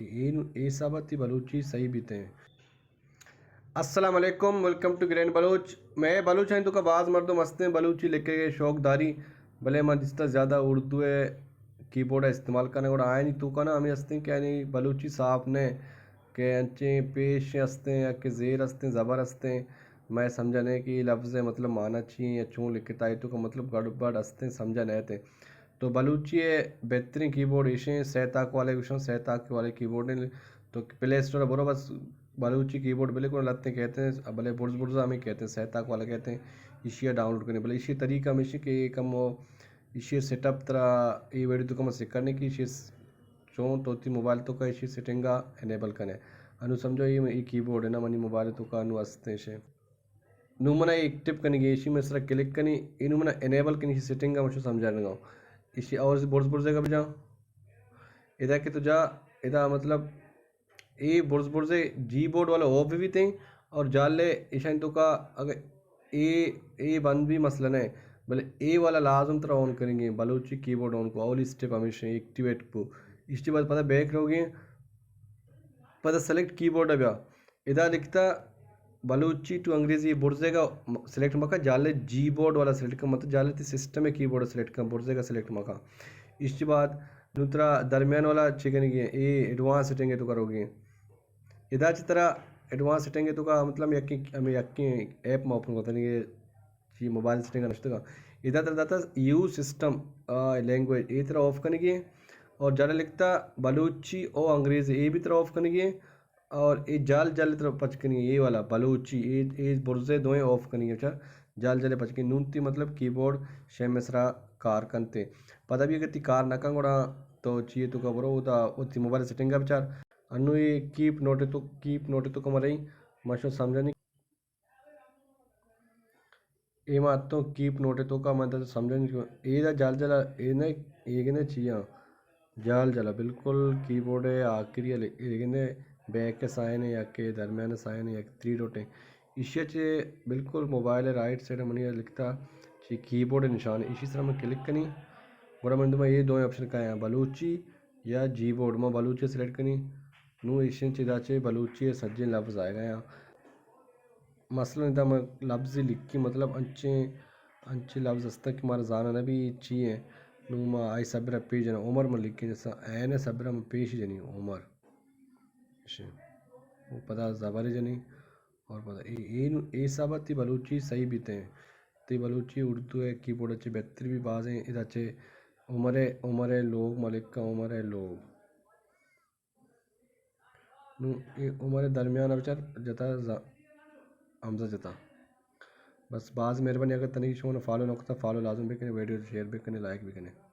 اے نوں اے حساب ءَ تئی بلوچی صحیح بیتیں۔ السلام علیکم، ویلکم ٹو گرینڈ بلوچ۔ مئے بلوچانی توکا باز مردم ہستیں، بلوچی لکھگ ءِ شوق داری، بلے من دیستہ زیادہ اردو ءِ کیبورڈ ءَ استعمال کنگ، گڑا آیانی توکا نا ہمے ہستیں کہ آیانی بلوچی صاف نہ، کہ انچیں پیش ہستیں یا کہ زیر ہستیں، زبر ہستیں، مئے سمجھا نہ کہ اے لفظ ءِ مطلب معنی چی ایں یا چون لکھتا، اے توکا مطلب گڑبڑ ہستیں، سمجھا نہ اتیں۔ تو بلوچی ءِ بہتریں کیبورڈ ایشیں، سیتاک والے گوشاں، سیتاک والے کیبورڈ ایں۔ تو پلے اسٹور ءَ برو، بس بلوچی کیبورڈ بلکھ کنو، لہتیں کئیت، بلے برز برز ہمے کئیت، سیتاک والا کئیت، ایشی ءَ ڈاؤنلوڈ کنی۔ بلے ایشی ءِ طریقہ ہمیش ایں کہ اے کم ایشی ءِ سیٹ اپ ترا اے ویڈیو توکا من سکھانے کہ ایشی ءَ چون تو تئی موبائل توکا ایشی سیٹنگ ءَ انیبل کنے۔ انوں سمجھو اے، اے کیبورڈ ایں نا، منی موبائل توکا انوں ہستیں ایشی۔ نوں منا ایکٹیو کنگی، ایشی من سرا کلک کنی، اے نوں منا انیبل کنی، ایشی سیٹنگ ءَ من شو سمجھانگا۔ ایشی اور برز برزے گا بجا۔ ادا کہ تو جا، ادا مطلب اے برز برزے جی بورڈ والا آف بی بیتیں اور جالے ایشانی توکا اگر اے، اے بند بی مسئلہ نہ، بلے اے والا لازم ترا آن کنگی، بلوچی کیبورڈ آن کو، اولی سٹیپ ہمیش ایں، ایکٹیویٹ کو۔ ایشی بعد پدا بیک روگی، پدا سلیکٹ کیبورڈ ءَ بیا۔ ادا لکھتا بلوچی ٹو انگریزی، برزے گا سلیکٹ مکا، جالے جی بورڈ والا سلیکٹ کن، مطلب جالے تئی سسٹم کیبورڈ سلیکٹ کن، برزے گا سلیکٹ مکا۔ ایشی بعد نوں ترا درمیان والا چی کنگی ایں، اے ایڈوانس سیٹنگ ءِ توکا روگی۔ ادا چہ ترا ایڈوانس سیٹنگ ءِ توکا مطلب یکیں، ہمے یکیں ایپ ما اوپن کتنی کہ چی موبائل سیٹنگ ءَ نشتگا۔ ادا ترا داتا یوز سسٹم، آ، لینگویج، اے ترا آف کنگی ایں۔ اور جالے لکھتا بلوچی او انگریزی، اے بھی ترا آف کنگی ایں۔ اور اے جال جال ترا پچ کنگی ایں، اے والا بلوچی، اے، اے برزے دوئیں آف کنگی ایں، بچار جال جال پچ کنگی۔ نوں تئی مطلب کیبورڈ شے مئے سرا کار کنتے۔ پدا بھی اگر تئی کار نہ کن گڑا تو چی اے توکا برو، اودا وتی موبائل سیٹنگ ءَ بچار۔ انوں اے کیپ نوٹ ءِ تو، کیپ نوٹ ءِ توکا مرئی، من شو سمجھانی۔ اے ما اتوں کیپ نوٹ ءِ توکا، من ترا سمجھانی کہ اے دا جال جالا، اے نہ، اے گندے چیاں۔ جال جالا بالکل کیبورڈ ءِ آخری ءَ لے-، اے گندے بیک ءِ سائن ایں یا کہ درمیان ءِ سائن ایں یا کہ تھری ڈاٹ ایں۔ ایشی ءَ چہ بالکل موبائل ءِ رائٹ سائیڈ ءَ منی لکھتا چی کیبورڈ ءِ نشان، ایشی سرا من کلک کنی، گڑا من دیما اے دوئیں آپشن کایاں، بلوچی یا جی بورڈ۔ ما بلوچی سلیکٹ کنی، نوں ایشی چہ ادا چہ بلوچی ءِ سجیں لفظ آئیگا یاں۔ مثلاً ادا ما لفظے لکھی، مطلب انچیں، انچیں لفظ ہستاں کہ مارا زانگ نہ بی چی ایں۔ نوں ما آئی سبرا پیش جناں، عمر ما لکھی، جیسا عین سبرا ما پیش جنی عمر۔ او پدا زبر جنی اور پدا اے، اے نوں، اے حساب ءَ تئی بلوچی صحیح بیتیں۔ تئی بلوچی اردو ءِ کیبورڈ ءَ چہ بہتر بی بازیں۔ ادا چہ عمر ءِ، عمر ءِ لوگ، ملکہ عمر ءِ لوگ۔ نوں اے عمر ءِ درمیان ءَ بچار جتا ز-، ہمزہ جتا۔ بس باز مہربانی، اگر تنیگی شما فالو نہ کتا، فالو لازم بکنے، ویڈیو شیئر بکنے، لائک بکنے۔